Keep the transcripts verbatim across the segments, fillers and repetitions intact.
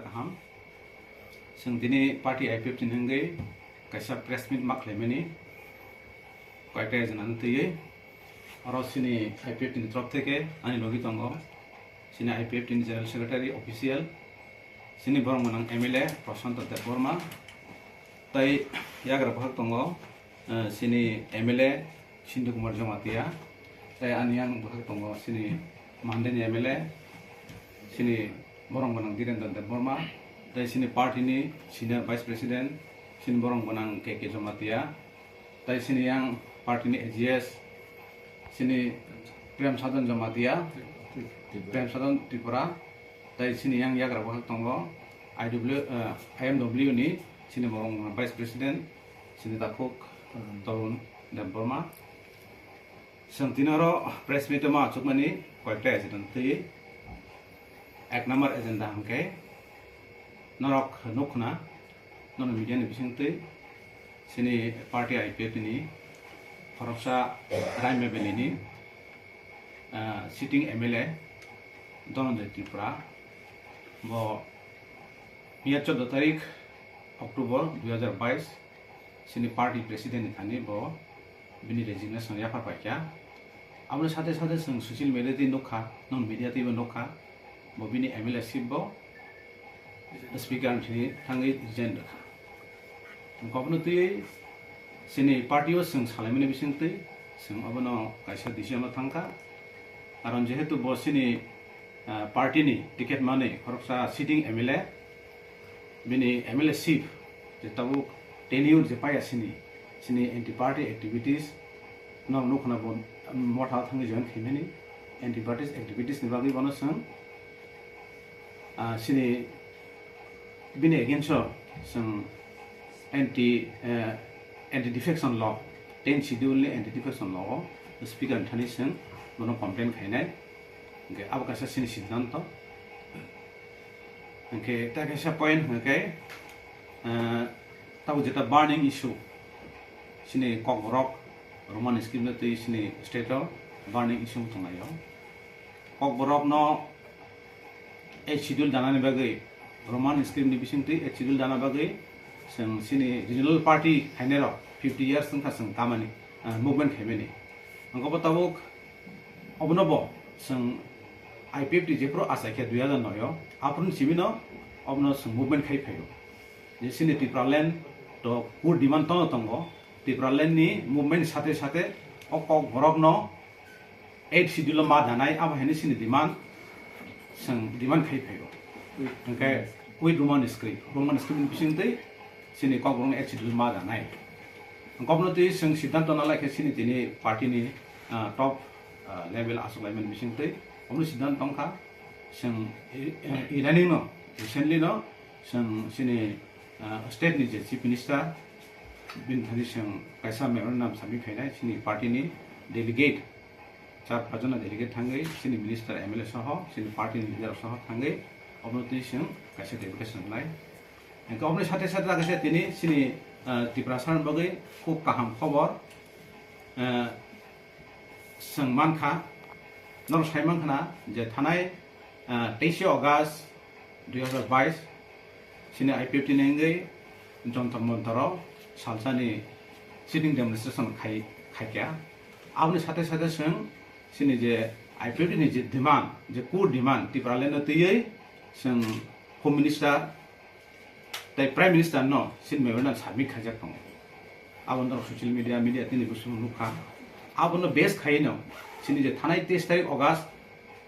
Kaham. Chwng tini party I P F T ni hwngwi kaisa press meet ma khlaimani koyekta agenda no twiwi. Oro chini I P F T ni torof theke ani logi tongo chini I P F T ni General Secretary official, chini borok gwnang M L A Prashanto Debbarma, tei yagra bwkhak tongo, eh, chini M L A Sindhu Kumar Jamatia, tei ani yang bwkhak tongo chini Mandeni M L A, chini borok gwnang Dhirendra Debbarma, tei chini party ni senior vice president, chini borok gwnang K K Jamatia, tei chini yang party ni A G S, chini Prem Sadhan Jamatia, Prem Sadhan Tripura, tei chini yang yagra bwkhak tongo I W, eh, I M W ni chini borok gwnang vice president, chini takhuk Tarun Debbarma. Chwng tini oro press meet o ma achukmani koyekta agenda twi. Ek number agenda hwnkhe norok nukhna, nono media ni bisingtwi chini party I P F T ni khoroksa Raima Valley ni, ah, sitting M L A Dhananjoy Tripura, bo miya choudo tarik October dui hajar bais chini party president ni thani bo bini resignation yaphar paikha. Aboni sate sate chwng social media twi nukha, non media twibo nukha, bo bini M L A seat bo speaker ni thani thangwi resign rwkha. Kokno twi chini party o chwng salaimani bisingtwi chwng abono kaisa decision o thangkha. Karon jehetu bo chini, ah, party ni ticket manwi khoroksa sitting M L A, bini M L A seat je tabuk tenure je paiya chini, chini anti party activities no nukhna bo motha thangwi join khaimani, anti party activities ni bagwi bono chwng, ah, chini bini against o chwng anti, eh, anti defection law, ten schedule ni anti defection law o speaker ni thani chwng bono complain khainai. Hwnkhe abo kaisa chini siddhanto. Hwnkhe ta kaisa point hwnkhe, eh, tabuk jeta burning issue, chini Kokborok Roman script no twi chini state o burning issue wng tonglaio. Kokborok no eighth schedule danani bagwi, Roman script ni bisingtwi eighth schedule dana bagwi chwng chini regional party khainai rok fifty years wngkha chwng tamani, ah, movement khaimani. Hwnkhe bo tabuk obono bo chwng I P F T jephuru achaikha dui hajar noi o, aphuru ni simi no obono chwng movement khai phaio. Je chini Tipraland to core demand tono tongo, Tipraland ni movement ni sate sate o Kokborok no eighth schedule o ma danai, abo haino chini demand, chwng demand khai phaio. Hwnkhe with Roman script, Roman script ni bisingtwi chini Kokborok no eighth schedule ma danai. Kokno twi chwng siddhanto nalai khe chini tini party ni, ah, top, ah, level achuk laimani bisingtwi omo siddhanto tongkha. Chwng i-, i-, idani no, recently no, chwng chini, ah, state ni je chief minister, bini thani chwng kaisa memorandum submit khainai chini party ni delegate, char pajona delegate thangwi, chini minister, M L A soho, chini party ni leader soho thangwi, obono twi chwng kaisa deputation lai. Hwnkhe oboni sate sate kaisa tini chini, ah, Tiprasa ni bagwi khub kaham khobor, ah, chwng mankha, norok sai mankha na je thanai, ah, teishe August dui hajar bais, chini I P F T ni wngwi Jontor Montoro salsani sitting demonstration khai, khaikha. Aboni sate sate chwng chini je I P F T ni je demand, je core demand, Tipraland no twiwi chwng Home Minister tei Prime Minister no chini memorandum submit khaijak tongo. Abono norok social media, media tini bwswk nukha. Abono base khaino chini je thanai teis tarik August,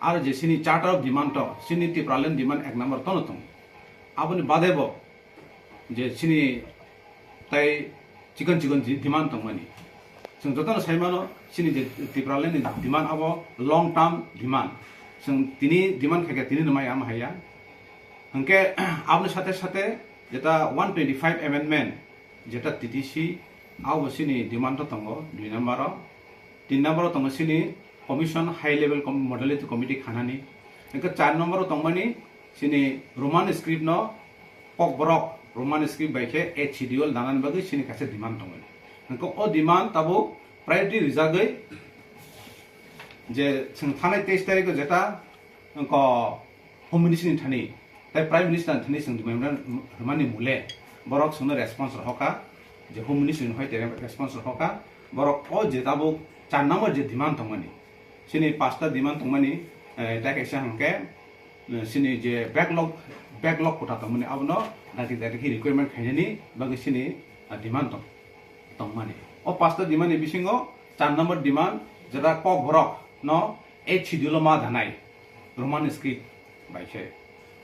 aro je chini Charter of Demand to, chini Tipraland demand ek number tono tongo. Aboni bade bo je chini tai chikon chikon je demand tongmani, chwng jotono sai mano, chini je Tipraland ni demand abo long term demand. Chwng tini demand khaikha, tini no maya ama haiya. Hwnkhe aboni sate sate jeta one twenty five amendment, jeta T T C, abo chini demand o tongo dui number o. Tin number o tongo chini Commission High Level Com-, Modality Committee khanani. Hwnkhe char number o tongmani chini Roman script no Kokborok Roman script bai khe eighth schedule danani bagwi chini kaisa demand tongmani. Hwnkhe o demand tabuk priority rijagwi je chwng thanai teis tarik o jeta wngkha Home Ministry ni thani Prime Minister thani chwng demand rwmani mole borok chwngno response rohorkha, je Home Ministry ni hoite response rohorkha, borok o je tabuk char number je demand tongmani, chini pasta demand tongmani, eh, tai kaisa hwnkhe, eh, chini je backlog, backlog kota tongmani abono dati dati khe requirement khainani bagwi chini, ah, demand tong, tongmani. O pasta demand ni bisingo char number demand jeta Kokborok no eighth schedule o ma danai Roman script bai khe.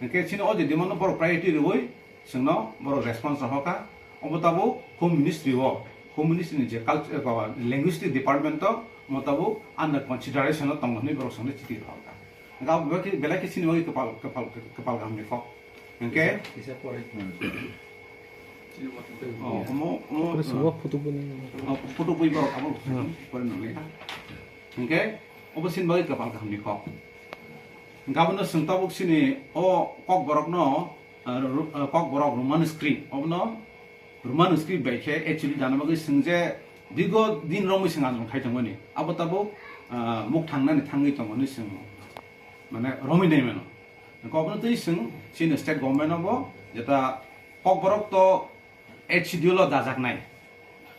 Hwnkhe chini o je demand no borok priority rwui chwngno borok response rohorkha. Obo tabuk Home Ministry o, Home Ministry ni je culture, baba, linguistic department o omo tabuk under consideration o tongo hinwi borok chwngno chiti rohorkha. Hwnkhe abo belai khe, belai khe chini bagwi kwpal, kwpal, kwpal kaham ni kok. Hwnkhe kisa pore. Oh, omo, omo, Pore subo photo bui nang. Oh, photo bui borok abo Hmm. pore nang le. Hwnkhe obo chini bagwi kwpal kaham ni kok. Hwnkhe abono chwng tabuk chini o Kokborok no, ah, ru-, ah, Kokborok Roman script, obono Roman script bai khe actually dana bagwi chwng je dirgo din romwi chwng ajrong khai tongmani. Abo tabuk, ah, muk thangnani thangwi tongo hinwi chwng mane romwi nai mano. Kokno twi chwng chini state government no bo jeta Kokborok to eighth schedule o dajaknai.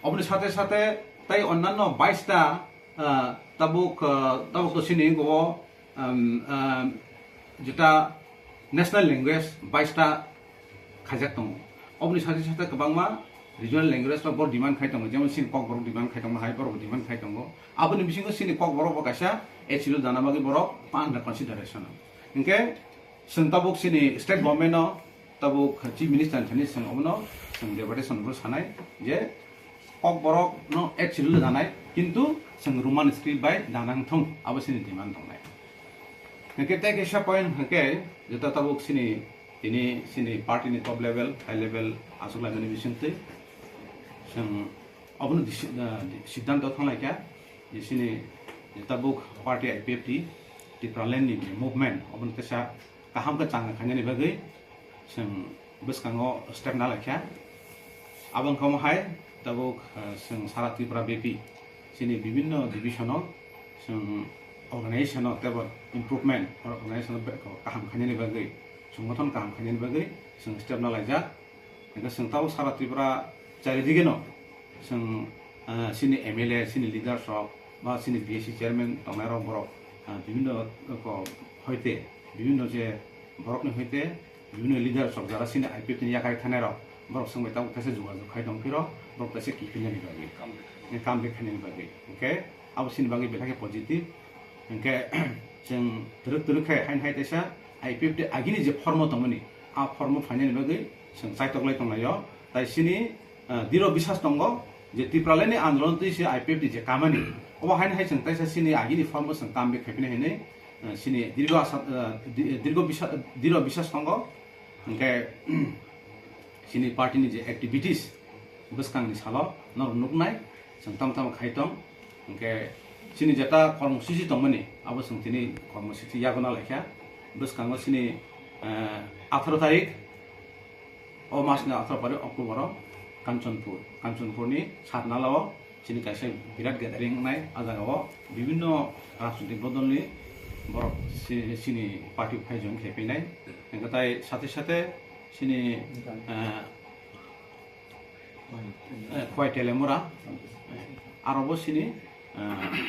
Oboni sate sate tai onnanno bais ta, ah, tabuk, ah, tabuk to sini go, um, um, jeta national language bais ta khaijak tongo. Oboni sate sate kwbangma regional language rok bo demand khai tongo, jemon sini Kokborok demand khai tongo, hai borok demand khai tongo. Aboni bisingo sini Kokborok bo kaisa eighth schedule dana bagwi borok under consideration. Hinkhe chwng tabuk sini state government no tabuk Chief Minister ni thani chwng obono chwng deputation bo sanai je Kokborok no eighth schedule danai, kintu chwng Roman script bai danang thung, abo sini demand tongnai. Hwnkhe tei kaisa point hwnkhe jeta tabuk sini tini sini party ni top level, high level aswk laimani bisingtwi chwng obono disi-, ah, di-, siddhanto thanglaikha je sini tabuk party I P F T Tipraland ni movement obono teisa kaham khe chang khainani bagwi chwng bwskango step nalaikha. Abo wngkha omo hai tabuk, ah, chwng sara Tripura bepi chini bibinno division o chwng organization o teibo improvement, organization o be-, kaham khainani bagwi, songgothon kaham khainani bagwi chwng step nalaijak. Hingke chwng tabuk sara Tripura charidigeno chwng, ah, chini M L A, chini leaders rok, ba chini B S C chairman tongnai rok borok, ah, bibinno ko hoite, bibinno je borokni hoite, bibinno leaders rok jara chini I P F T ni yakari thanai rok, borok chwng bai tabuk teisa jogajog khai tong phiro, borok teisa kiphilnani bagwi, kam bekhainani bagwi. Hingke abo chini bagwi belai khe positive. Hingke chwng twrwk twrwk khe hain hai teisa I P F T agini je form o tongmani, a form o phainani bagwi chwng chaitok lai tonglaio. Tai chini, ah, diro bisas tongo je Tipraland ni andolon twi se I P F T je kamani. Obo haino hai chwng taisa chini agini form o chwng kam bek khaiphinai hinwi, ah, chini dirgo asa, ah, di-, dirgo bisa-, diro bisas tongo. Hingke chini party ni je activities bwskangni salo norok nuknai, chwng tamo tamo khai tong. Hingke chini jeta kormosisi tongmani, abo chwng tini kormosisi yago nalaikha. Bwskango chini, eh, atharo tarik, o masni atharo tarik October o Kanchanpur, Kanchanpurni Satnala o chini kaisa birat gathering wngnai. A jagao bibinno rajnitik bodolni borok si-, chini party phai join khe phainai. Hingke tai sathe sathe chini, eh, eh, Khowai Telemura, aro bo chini, eh,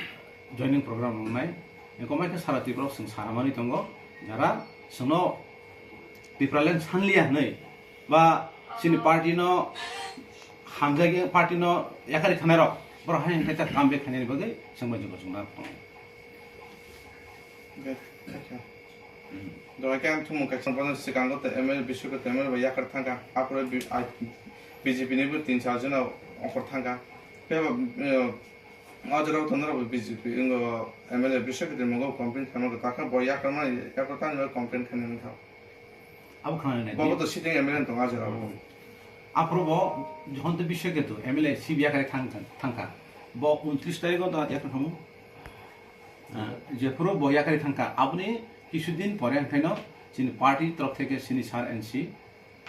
joining program wngnai. Komai khe sara Tripura o chwng sana manwi tongo, jara chwngno Tipraland sanliya hinwi ba chini party no hamjagwi, party no yakari thanai rok, borok hai hwnkhe ta comeback khainani bagwi chwng bai jogajog tongo. Dwai khe ang thumung kaisa bono swkango tei M L A Biswakant M L A bai yakar thangkha. Aphuru bi-, ai, B J P ni bo tin char jona ongkhor thangkha. Phiya ba, eh, o jora o tongnai rok bo B J P wngwi M L A Biswakant ni mugo complain khaima kwtal kha, bo yakar mani, yakar thani bai complain khainani kha. Abo khwnanai nai. Bo bo to sitting M L A tong ajara bo. Aphuru bo jokhon to Biswaketu M L A C B I yakari thang, thangkha. Bo untris tarikh o to yakar khamu. Ah, jephuru bo yakari thangkha, aboni kisu din pore hwnkhaino chini party torok theke chini sir N C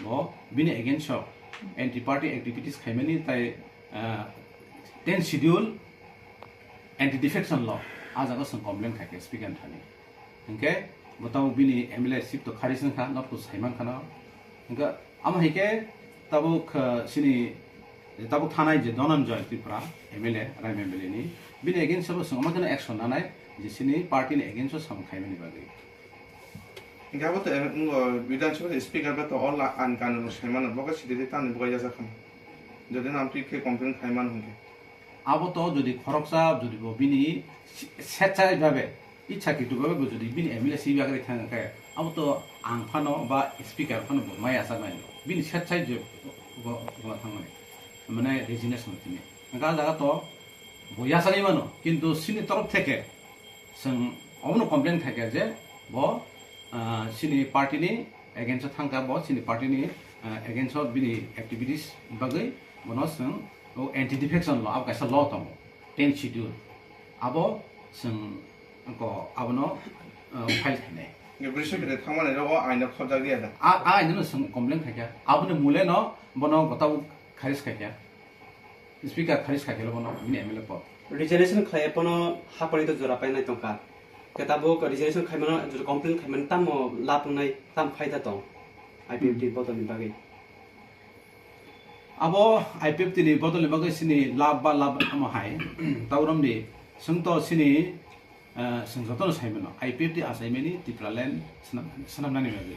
bo bini against o anti party activities khaimani tai, ah, ten schedule anti defection law, ah jaga chwng complain khaikha speaker thani. Hwnkhe Bo tabuk bini M L A seat to kharis wngkha, norok to saiman khana. Hingkhe amo hai khe tabuk, ah, sini tabuk thanai je Dhananjay Tripura M L A, Raima M L A ni, bini against o bo chwng omo kheno action nanai je sini party ni against o samung khaimani bagwi. Hingke abo to, eh, wngkha Bidhan Sabha ni speaker bai to all ain kanun rok sai mano, bo khe sidi tei tamni bo kaisa kha. Jodi no amtwi khe complain khai mano hingke. Abo to jodi khoroksa jodi bo bini se-, setsai bhabe, ichha kitu bhabe bo jodi bini M L A si bagwi thang khe, abo to ang phano ba speaker phano bo mai asa nai. Bini setsai je bo, bo thang mani. Mane resignation tini. Hingke ah jaga to bo yasagwi mano, kintu sini torof theke chwng obono complain khaikha je bo, ah, sini party ni against o thangkha, bo sini party ni, ah, against o bini activities bagwi bono chwng o anti defection law, abo kaisa law tongo, tenth schedule, abo chwng ko abono, ah, file khainai. Bwrwi sukhe thangmani rok o aino khobjak ya da? A, a aino no chwng complain khaikha, aboni mule no bono gotao kharis khaikha. Speaker kharis khaikhe bono bini M L A pok. Resignation khlai phano hapori to jora painai tongkha. Khe tabuk resignation khaimano, jora complain khaimano tamo lab wngnai, tam phaida tong I P F T bodolni bagwi. Abo I P F T ni bodolni bagwi sini lab ba lab amo hai. Taurom di, chwng to sini, eh, chwng jotono sai mano, I P F T achaimani Tipraland swnam-, swnamnani bagwi.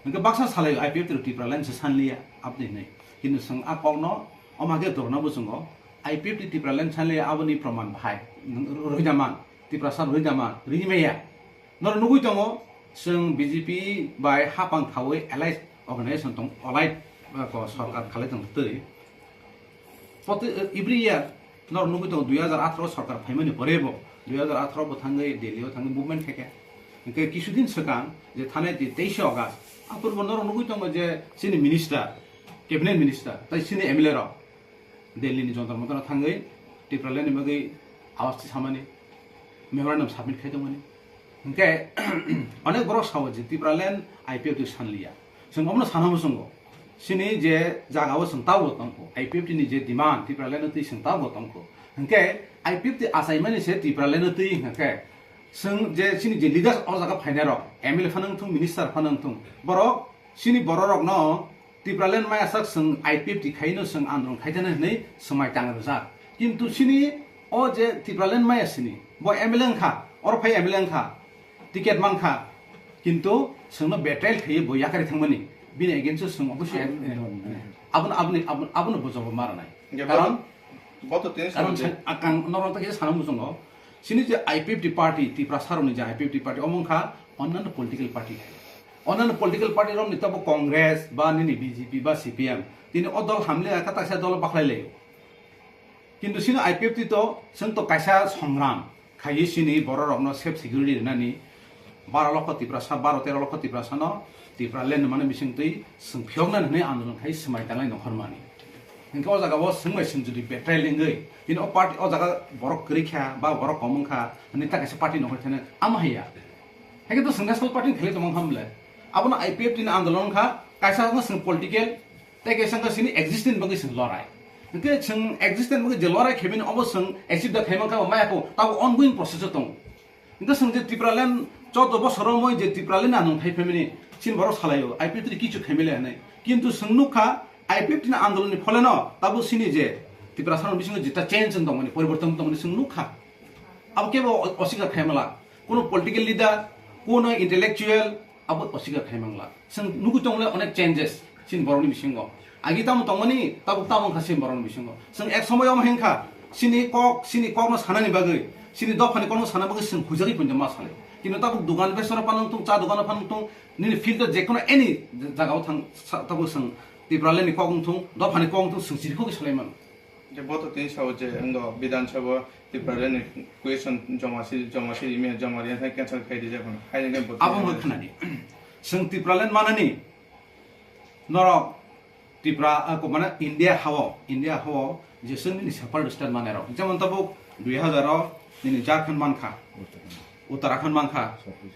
Hwnkhe baksa salai I P F T rok Tipraland se sanliya, aboni hinwi. Kintu chwng a kokno, omo khe dorna bo chwngo, I P F T Tipraland sanliya, aboni proman bahai rwida man, Tiprasa rwida man, rwi maya. Norok nugwi tongo, chwng B J P bai hapang khaui allied organization tong, allied, eh, ko sorkar khalai tong twi. Poti-, eh, every year norok nugwi tongo, dui hazar atharo sorkar phaimani pore bo, dui hazar atharo bo thangwi Delhi o thangwi movement khaikha. Hwnkhe kisudin swkang je thanai di teishe August, apor bo norok nugwi tongo je chini minister, cabinet minister, tai chini M L A rok Delhi ni Jantar Mantar o thangwi Tipraland ni bagwi awasthi samani memorandum submit khai tongmani. Hwnkhe onek borok sao je Tipraland I P F T sanliya. Chwng omono sana muchungo. Chini je jaga o chwng tabuk tongkho, I P F T ni je demand Tipraland o twi chwng tabuk tongkho. Hwnkhe I P F T achaimani se Tipraland o twi hwnkhe chwng je chini je leaders o jaga phainai rok, M L A phano wngthung, minister phano wngthung, borok chini borok rokno Tipraland maya sak chwng I P F T khaino chwng andolon khaithana hinwi swmai tang rwjak. Kintu chini o je Tipraland maya sini, bo M L A wngkha, oro phai M L A wngkha, ticket mankha, kintu chwngno betrayal khaiwi bo yakarwi thangmani, bini against o chwng obosoi, eh, abono, aboni, abono, abono bo jawab ma rwnai. Karon Bo to tini Karon samung sa-, akang norok ta kisa sana muchungo. Chini je I P F T party, Tiprasa rokni je I P F T party, omo wngkha onnanno political party. Onnanno political party rokni tabo Congress ba nini B J P ba C P M. Tini o dol hamle kha, taksa dol bakhlai lai. Kintu chini I P F T to, chwng to kaisa songram khaiwi chini borok rokno safe security rwnani, baro lokho Tiprasa, baro tero lokho Tiprasa no Tipraland ni mani bising twi chwng phiyokna hinwi andolon khai swmai tanglai nongkhormani. Hinkhe o jaga o chwng bai chwng jodi betrayal wngwi, bini o party o jaga borok kwrwi kha ba borok kom wngkha, hinwi ta kaisa party nongkhor thani ama haiya. Haikhe to chwng national party ni khlai tongma kha mle. Abono I P F T ni andolon wngkha, kaisa wngkha chwng political, tei kaisa wngkha chini existence bagwi chwng lorai. Hinkhe chwng existence bagwi je lorai khaimani obo chwng achieve da khaimang kha ba maya kho, tabo ongoing process o tongo. Hingke chwng je Tipraland chordo bosor romwi je Tipraland ni anung thai phaimani, chini borok salaio, I P F T ni kichu khaimali hinwi. Kintu chwng nukha, I P F T ni andolon ni pholeno tabuk chini je Tiprasa rok bisingo jeta change wng tongmani, poriborton wng tongmani chwng nukha. Abo kebo o-, oswikar khaimala. Kuno political leader, kuno intellectual, abo oswikar khaimangla. Chwng nugwi tongmani onek changes chini borokni bisingo. Agi tamo tongmani, tabuk tamo wngkha chini borokni bisingo. Chwng ek somoy omo hinkha, chini kok, chini kokno sanani bagwi, chini dophani kokno sana bagwi chwng hujagwi poito ma salai. Kintu tabuk dugan besoro phano wngthung, cha dugano phano wngthung, nini field o jekono any jagao thang, sa-, tabuk chwng Tipraland ni kok wngthung, dophani kok wngthung, chwng chirikhogwi salai mano. Je bo to tini sao je wngkha Bidhan Sabha Tipraland ni question joma si, joma si email joma riya thai cancel khai rijak phano. Hai nang bo. Abo mo khna di. Chwng Tipraland manani norok Tripura, ah, ko mane India hao, India hao je chwng ni separate state manai rok. Jemon tabuk dui hazar o nini Jharkhand mankha, Uttarakhand mankha,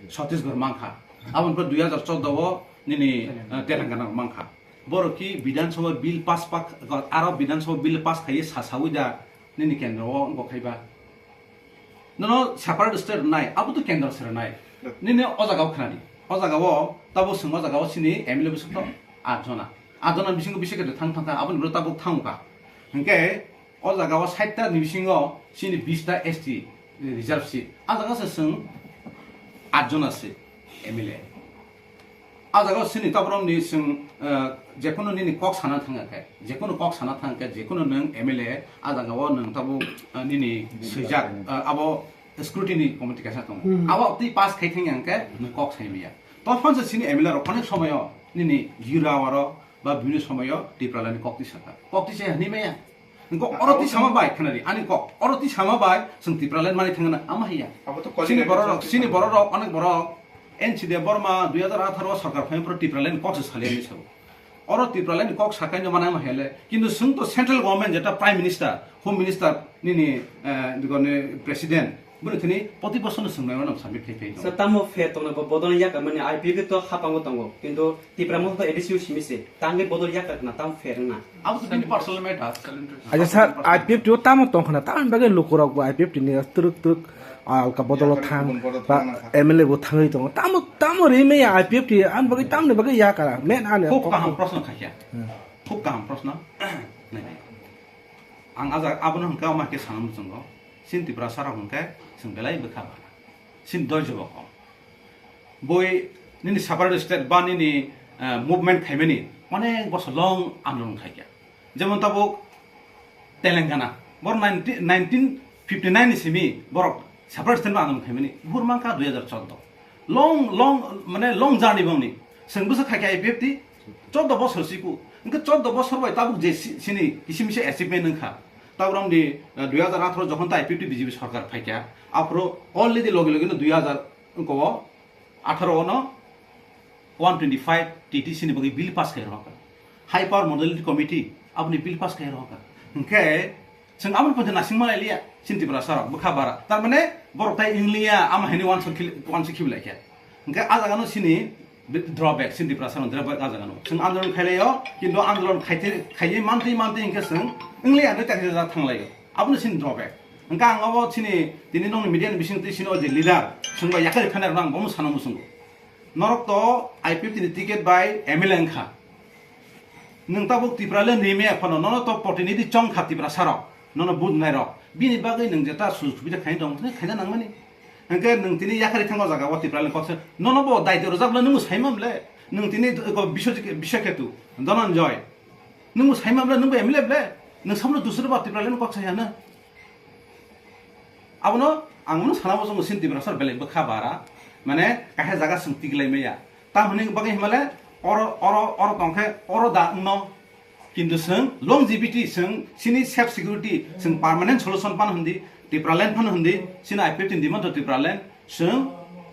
Chhattisgarh mankha. Aboni pore dui hazar chordo o nini, ah, Telangana mankha. Borok ki Bidhan Sabha bill pass pak, aro Bidhan Sabha bill pass khaiye sasawi da nini kendro o wngkha khaiba. Nono separate state rwnai, abo to kendro se rwnai. Nini o jaga o khnadi. O jaga o tabuk chwng o jaga o chini M L A bwswk to at jona. At jona bisingo bisi khe thang thang kha, aboni bwrwi tabuk thang kha. Hinkhe o jaga o sait ta ni bisingo chini bis ta S T reserve seat. A jaga se chwng at jona se M L A. A jaga o chini tabuk ni chwng, eh, jekono nini kok sana thang khe, jekono kok sana thang khe, jekono nwng M L A, a jaga o nwng tabuk, eh, nini swijak, eh, abo scrutiny committee kaisa tongo. Hmm. Abo twi pass khai thang yang khe nwng kok sai maya. Tophan se chini M L A rok onek somoyo nini jura oro ba bini somoyo Tipraland ni kok twi sakha. Kok twi sai hwnwi maya. Nokho oro twi sama bai khnadi, ani kok. Oro twi sama bai chwng Tipraland mani thangna ama hiya. Abo to chini quality borok rok, chini borok rok, onek borok. N C D Burma dui hajar atharo sorkar phai pro Tipraland kok se saliya ni sabo. Oro Tipraland kok sakai no mana ma hele. Kintu chwng to central government jeta prime minister, home minister nini, eh, digoni president. Bwrwi thani poti bosono swngnai mano submit khai khai. Sir, tamo fair tongna bo bodol yak mani I P F to hapango tongo. Kintu Tipra motha to A D C o simi se. Tangwi bodol yak na tamo fair na. Abo to bini personal matter. Acha sir, I P F to tamo tong khna, tamo bagwi lukurok bo I P F to ni twrwk twrwk alka bodol thang ba M L A bo thangwi tongo. Tamo, tamo ri me I P F to an bagwi tamni bagwi yak ara. Men ani khub kaham proshno khaikha. Hmm. Khub kaham proshno. Nai nai. Ang aja abono hwnkhe ama khe sana muchungo. Sin Tiprasa rok hwnkhe chwng belai bwkha bana. Sin doijo bo kok. Boi nini separate state ba nini, eh, movement khaimani onek bosor long andolon khaikha. Jemon tabuk Telangana, bor nineteen, nineteen fifty nine ni simi borok separate state andolon khaimani, buphur mankha dui hajar chordo. Long, long, mane long journey bongni. Chwng bwsa khaikha I P F T, chordo bosor siku. Hwnkhe chordo bosor bai tabuk je si-, sini kisim kisa achievement wngkha. Tabuk romdi, eh, dui hajar atharo jokhon ta I P F T B J P sorkar phaikha, aphuru already logi logi no dui hajar wngko o atharo ono one twenty five T T C ni bagwi bill pass khai rohorkha. High Power Modality Committee aboni bill pass khai rohorkha. Hwnkhe chwng aboni pore nasing malai liya, chini Tiprasa rok bwkha bara. Tar mane borok tai wng liya, ama haino uansuk khil-, uansuk khibi laikha. Hwnkhe a jaga no chini drawback, chini Tiprasa rok drawback a jaga no. Chwng andolon khai laio, kintu andolon khaite-, khaiwi mantwi mantwi hwnkhe chwng wng liya, hwnkhe tei thang laio. Abono chini drawback. Hwnkhe ang abo chini tini nokni media ni bising twi chini o je leader, chwng bai yakari phainai rok no ang bono sana muchungo. Norok to I P F T ni ticket bai M L A wngkha. Nwng tabuk Tipraland ni maya phano nono to protinidhi chongkha Tiprasa rok, nono budnai rok. Bini bagwi nwng jeta sujog subida khaina tong, khaina nangmani. Hwnkhe nwng tini yakari thango jaga o Tipraland kok se, nono bo daito rwjak le nwng sai mam le. Nwng tini ko Biswajit, Biswaketu, Dhananjoy. Nwng sai mam le, nwng bo M L A ble. Nwng samno dusra ba Tipraland kok sai hana. Abono ang bono sana bo chongo sin Tiprasa belai bwkha bara, mane kaisa jaga chwng tiglai maya. Tamoni bagwi himale oro, oro, oro tongkhe oro da wngno. Kintu chwng longevity, chwng chini self security, chwng permanent solution phano hindi, Tipraland phano hindi, chini I P F T ni demand to Tipraland, chwng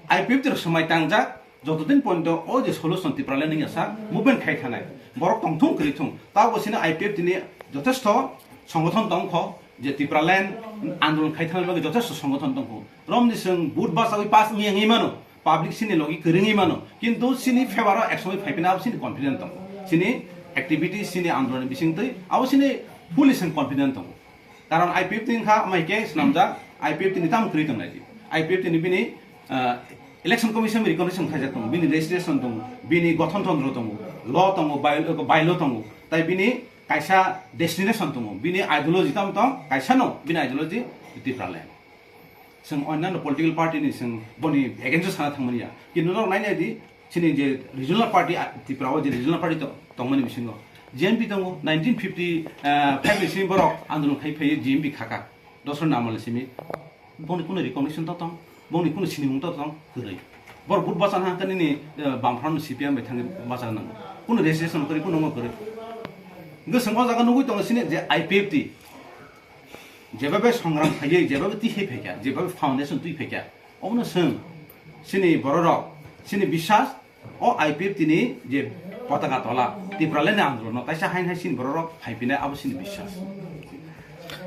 I P F T rok swmai tangjak, joto din pointo o je solution Tipraland wngya sa movement khai thanai. Borok tongthung kwrwi thung. Tabo chini I P F T ni jothesto songothon tongkho, je Tipraland andolon khai thangna bagwi jothesto songothon tongkho. Romni chwng vote bachawi pass wngya wngwi mano, public chini logi kwrwngwi mano, kintu chini favor o ek somoi phaiphina abo chini confident tongo. Chini activity, chini andolon ni bisingtwi abo chini fully chwng confident tongo. Karon I P F T wngkha amai khe swnamjak, I P F T ni tamo kwrwi tongnai di. I P F T ni bini, ah, election commission recognition khaijak tongo, bini registration tongo, bini gothon tantro tongo, law tongo, by-, bylaw tongo, tai bini kaisa destination tongo, bini ideology tamo tong, kaisa no bini ideology Tipraland. Chwng onyanno political party ni chwng boni against o sana thangmani ya. Kintu norok nainai di, chini je regional party, ah, Tripura o je regional party to-, tongmani bisingo G M P tongo, nineteen fifty five ni simi borok andolon khai phaiwi G M P khaka, dosroni amolni simi. Boni kunu recognition to tong, boni kunu sinimung to tong, kwrwi. Borok vote bachana hangkhe nini, eh, Bamfront C P M bai thangwi bachana nango. Kunu registration kwrwi, kunu wngma kwrwi. Hwnkhe chwng o jaga nugwi tongo chini je I P F T. Jeba bai songram phaiwi, jeba bai twi hai phaikha, jeba bai foundation twi phaikha, obono chwng chini bororok, chini biswas, o I P F T ni je potaka tola, Tipraland ni andolon no kaisa hain hai chini bororok phaiphinai, abo chini biswas.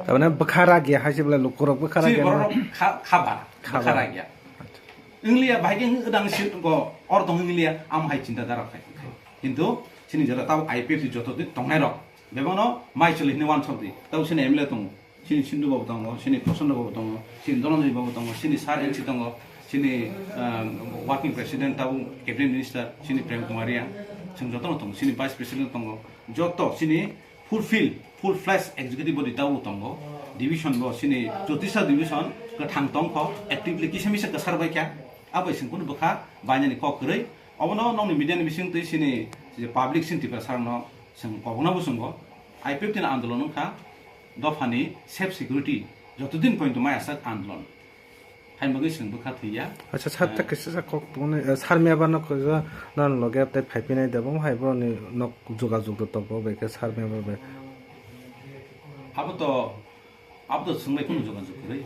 Tamane bwkha ragya hai se belai lukurok bwkha ragya. Chini bororok kha, kha bara, kha bara. Bwkha ragya. Acha. Wnglia bahai khe wng, wdang si go, or tong wnglia, amo hai chinta dhara khai, khai. Kintu chini jora tabo I P F T joto twi tongnai rok, bebano mai chwlwi hwnwi uansuk di. Tabo chini M L A tongo, chini Sindhu babu tongo, chini Prasanna babu tongo, chini Dhananjay babu tongo, chini Sir N C tongo, Chini, um, working president tabuk cabinet minister chini Prem Kumar Reang, chwng jotono tongo, chini vice president tongo, joto chini fulfill, full fledged executive body tabuk tongo, division bo chini chotisa division kwthang tongkho, actively kisa misa kwsar baikha, abai chwng kunu bwkha bainani kok kwrwi, obono nokni media ni bising twi chini je public chini Tiprasa rokno chwng kobokna bo chwngo, I P F T ni andolon wngkha dophani safe security jotodin pointo maya sak andolon. Hai bagwi chwng bwkha thwiya. Acha, sir, eh, ta kaisa sa kok tongni, eh, sir meba no kaisa nan loge update phai pinai de, bo hai boroni nok jogajog do tok bo bai khe sir meba bai. Abo to, abo to chwng bai kunu jogajog kwrwi.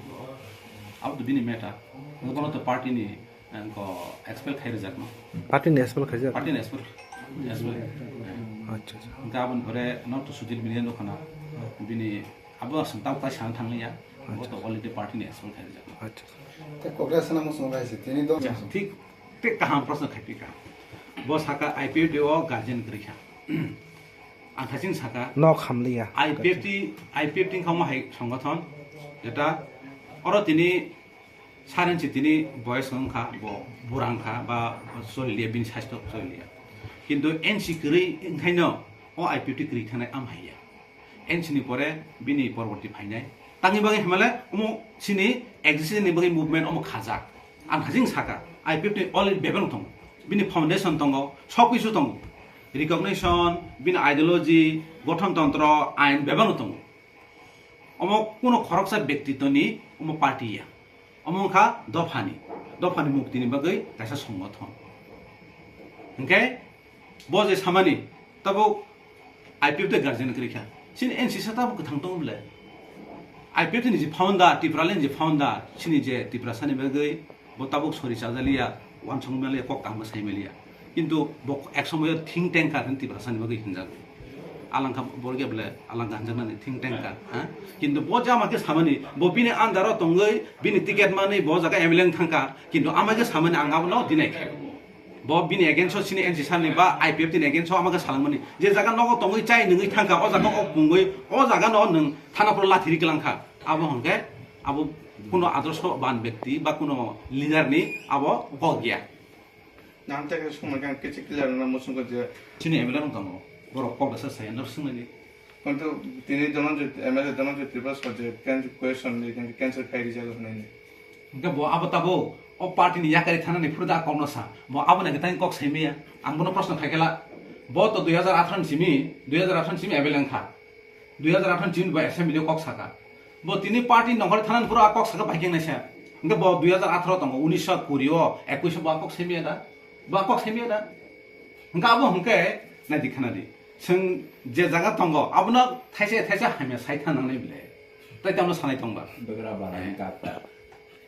Abo to bini matter. Bono to party ni, eh, ko expel khai rwjak no. Party ni expel khaijak? Party ni expel. Expel. Acha, acha. Hwnkhe aboni pore nok to Sudhir Mini no khana. Bini Abo aswk tamo tai sana thangli ya. Bo to already party ni expel khai rijak. Acha. Tei Congress no muchung bai se, tini do. Acha, thik, thik kaham proshno khai pika. Bo saka I P F T o guardian kwrwi kha. Ang thaching saka. Nok hamliya. I P F T, I P F T wngkha omo hai songothon. Jeta oro tini Saren si tini boyes wngkha, bo burang kha, ba choliya, bini saisto choliya. Kintu N C kwrwi wngkhaino o I P F T kwrwi thanai am haiya. N C ni pore bini porborti phainai. Tangni bagwi himale omo sini existence ni bagwi movement omo khajak. Ang hajing saka, I P F T already bebak tongo. Bini foundation tongo, sob kisu tongo. Recognition, bini ideology, gothon tontro, ain bebak tongo. Omo kuno khoroksa bektitoni omo party ya. Omo wngkha dophani, dophani muktini bagwi kaisa songothon. Hwnkhe bo je samani tabuk I P F T guardian kwrwi kha. Chini N C sa tabuk kwthang tongo bwle. I P F T ni je founder, Tipraland je founder, chini je Tiprasani bagwi Bo tabuk sori chajaliya, uansukmaliya, kok kaham sai maliya. Kintu bo ek somoyo think tanker hwn Tiprasani bagwi hinjago. Alangkha borok ya bole, alangkha hinjaknani think tanker, ha? Kintu bo jama khe samani, bo bini under o tongwi, bini ticket manwi, bo jaga M L A wng thangkha. Kintu ama khe samani ang abono deny khe. Bo bini against o chini N C sani ba I P F T ni against o ama khe salangmani. Je jaga nogo tongwi chai nungwi thangkha, o jaga o pungwi, o jaga no nwng thana phuru lathi ri kwlangkha. Abo hwnkhe abo kuno adorshoban bekti ba kuno leader ni abo kok ya. Nang tei kaisa swngmani khe ang kichik clear wngna muchungkha je. Chini M L A rok tongo, borok kok dasa sai, norok swngnaidi. Kintu tini Dhananjay, M L A Dhananjay Tripura sir je cancer question ni, cancer khai rijak hwnwi. Hwnkhe bo abo tabuk o party ni yakari thanani phuru da kokno sa. Bo abo nai tang kok sai maya. Ang bono proshno khai khe la. Bo to dui hazar atharo ni simi, dui hazar atharo ni simi M L A wngkha. Dui hazar atharo ni chini bo assembly o kok saka. Bo tini party nongkhor thanani phuru a kok saka bai khe naisa. Hwnkhe bo dui hazar atharo tongo, unisho kuri o, ekwis o bo a kok semiya da? Bo a kok semiya da? Hwnkhe abo hwnkhe naidi khanadi. Chwng je jaga tongo, abono thaisa thaisa hamya sai tha nangnai bile. Tai tamo sanai tongba. Begra bara ni kap.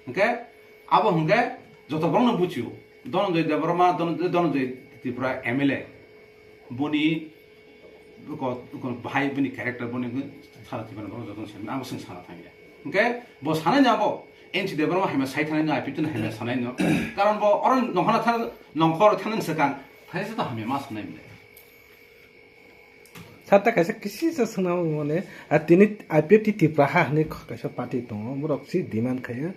Hwnkhe abo hwnkhe joto borokno buchio. Dhananjay Debbarma, Dhan-, Dhananjay Tripura M L A. Boni ko, ko bahai bini character boni sara thibana borok joto se. Abo sing sara thangya. Hwnkhe bo sanai ni abo N C Debbarma hamya sai thanai no, I P F T no hamya sanai no. Karon bo oro nongkhor thang, nongkhor thang swkang. Thaisa to hamya ma sanai bile. Sata kaisa kisisa swngnama mane, a tini I P F T Tipra ha hwnwi kaisa party tongo, borok si demand khaio,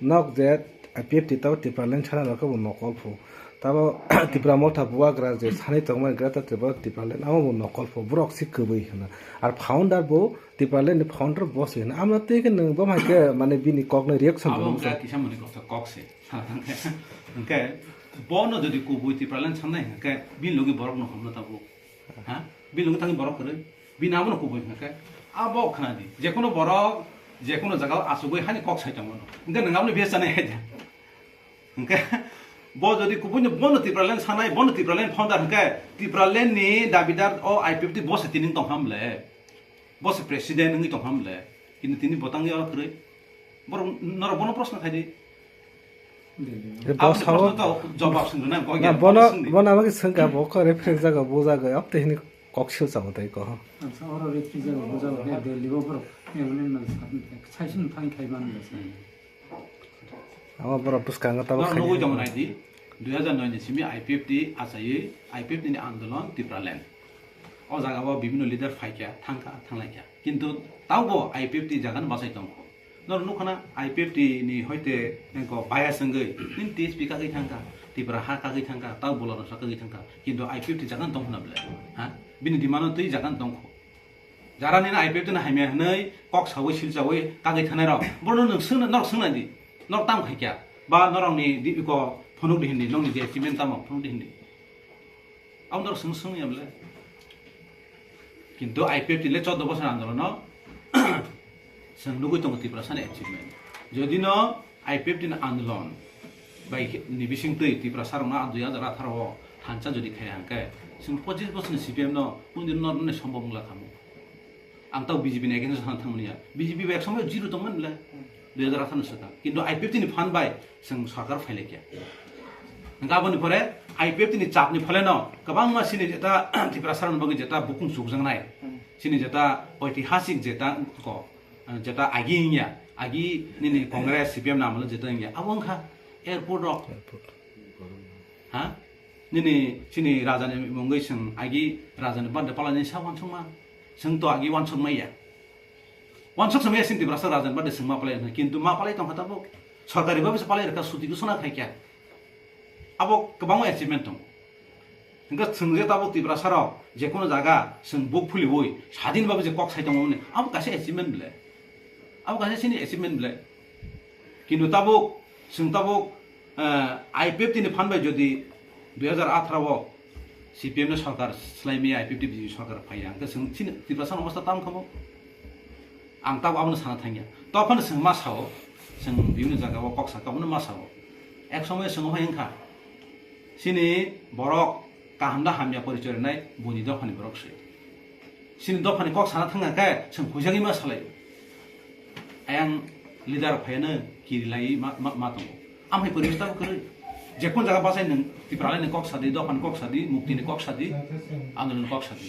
nok je I P F T tabo Tipraland sana rok bo nokol phu. Tabo Tipra Motha bubagra je sanwi tongmani Greater Tripura Tipraland amo bo nokol phu, borok si kwbwi hwno. Ar founder bo Tipraland ni founder bo se hwno. Amno twi khe nwng bo hai khe mane bini kok ni reaction abo bo wngkha kisa mani kok kok se. Hwnkhe bono jodi kubui Tipraland sanai hwnkhe bini logi borok no hamno tabo. Ha? Bini logi tangwi borok kwrwi. Bini abono kubui hwnkhe. Abo khna di. Jekono borok, jekono jaga o asugwi hani kok sai tongmano. Hwnkhe nwng abono bia chanai hai da. Hwnkhe bo jodi kubui no bono Tipraland sanai, bono Tipraland founder hwnkhe Tipraland ni dabidar o I P F T bo se tini tong ham le. Bo se president wngwi tong ham le. Kintu tini bo tangwi oro kwrwi. Borok, norok bono proshno khai di. Bo aboni sao proshno to jawab swngna na, na, bono, bono swngdi. Bono aboni swngkha, bo kho reference jaga, bo jaga, abtwi hini kok sil chamo tei ko. Acha, oro reference jaga, bo jaga, he Delhi bo borok, he mane na, sai sung thang khai man da sa. Abo borok bwskango tabuk. Norok khai nugui tongo nai di, dui hazar noi ni simi I P F T achaiwi, I P F T ni andolon Tipraland. O jaga o bibhinno leader phaikha, thangkha, thanglaikha. Kintu taubo I P F T jaga no bachai tongkho. Nor nukha na I P F T ni hoite engko bias wngwi, nini T S P kagwi thangkha, Tipra ha kagwi thangkha, tau bola rasa kagwi thangkha, kintu I P F T jagan tong khna bwle, ha? Bini demand no twi jagan tong kho. Jara nini I P F T no hamya hwnwi kok sawi silchawi kagwi thanai rok, bono nwng swngna, norok swngna di, norok tam khaikya, ba norok ni di ko phunuk di hindi, nokni je achievement tamo phunuk di hindi. Ang norok swng swng ya bwle. Kintu I P F T le chauda bosor andolono chwng nugwi tongo Tiprasani achievement. Jodi no I P F T ni andolon bai khe, ni bising twi Tiprasa rokno dui hajar atharo o thansa jodi khaiya hwnkhe, chwng pochis bosorni C P M no kunu din no rwna sombhob wngla khamu. Ang tau B J P ni against o sana thangmani ya. B J P bai ek somoy zero tongmani bwle. Dui hajar atharo swkang. Kintu I P F T ni fund bai chwng sarkar phailaikya. Hwnkhe aboni pore I P F T ni chapni phole no kwbangma chini jeta Tiprasa rokni bagwi jeta bukung chukjaknai. Chini jeta oitihasik jeta ko, jeta agi wngya, agi nini Congress C P M ni amolo jeta wngya. Abo wngkha airport rok. Ha? Nini chini raja ni mungwi chwng agi raja ni birthday palai ni sa wansukma. Chwng to agi wansuk maya. Wansuk se maya chini Tiprasa raja ni birthday chwng ma palai hwnwi. Kintu ma palai tongkha tabuk. Sorkari babe se palai rwkha, suti ko sona khaikya. Abo kwbangma achievement tongo. Hwnkhe chwng je tabuk Tiprasa rok je kono jaga chwng buk phulibui sadin babe je kok sai tongo hwnwi, abo kaisa achievement bwle. Abo kaisa chini achievement bwle. Kintu tabuk, chwng tabuk, eh, I P F T ni phan bai jodi dui hajar atharo o C P M ni sorkar swlaimaya, I P F T B J P sorkar phaiya, hwnkhe chwng chini Tiprasa ni obostha tamo kha bo? Ang tabuk abono sana thangya. Tophano chwng ma sao, chwng bibhinno jaga o kok sakha, abono ma sao. Ek somoy chwng hai wngkha, chini borok kaham da hamya porichoi rwnai buini dophani borok se. Chini dophani kok sana thangna khe chwng huijagwi ma salai. Ayang leader phaiano kirilai ma, ma, ma tongo. Amhai poribesh tamo kwrwi. Jekun jaga bachai nwng Tipralai ni kok sadi, dophani kok sadi, mukti ni kok sadi, andolon ni kok sadi.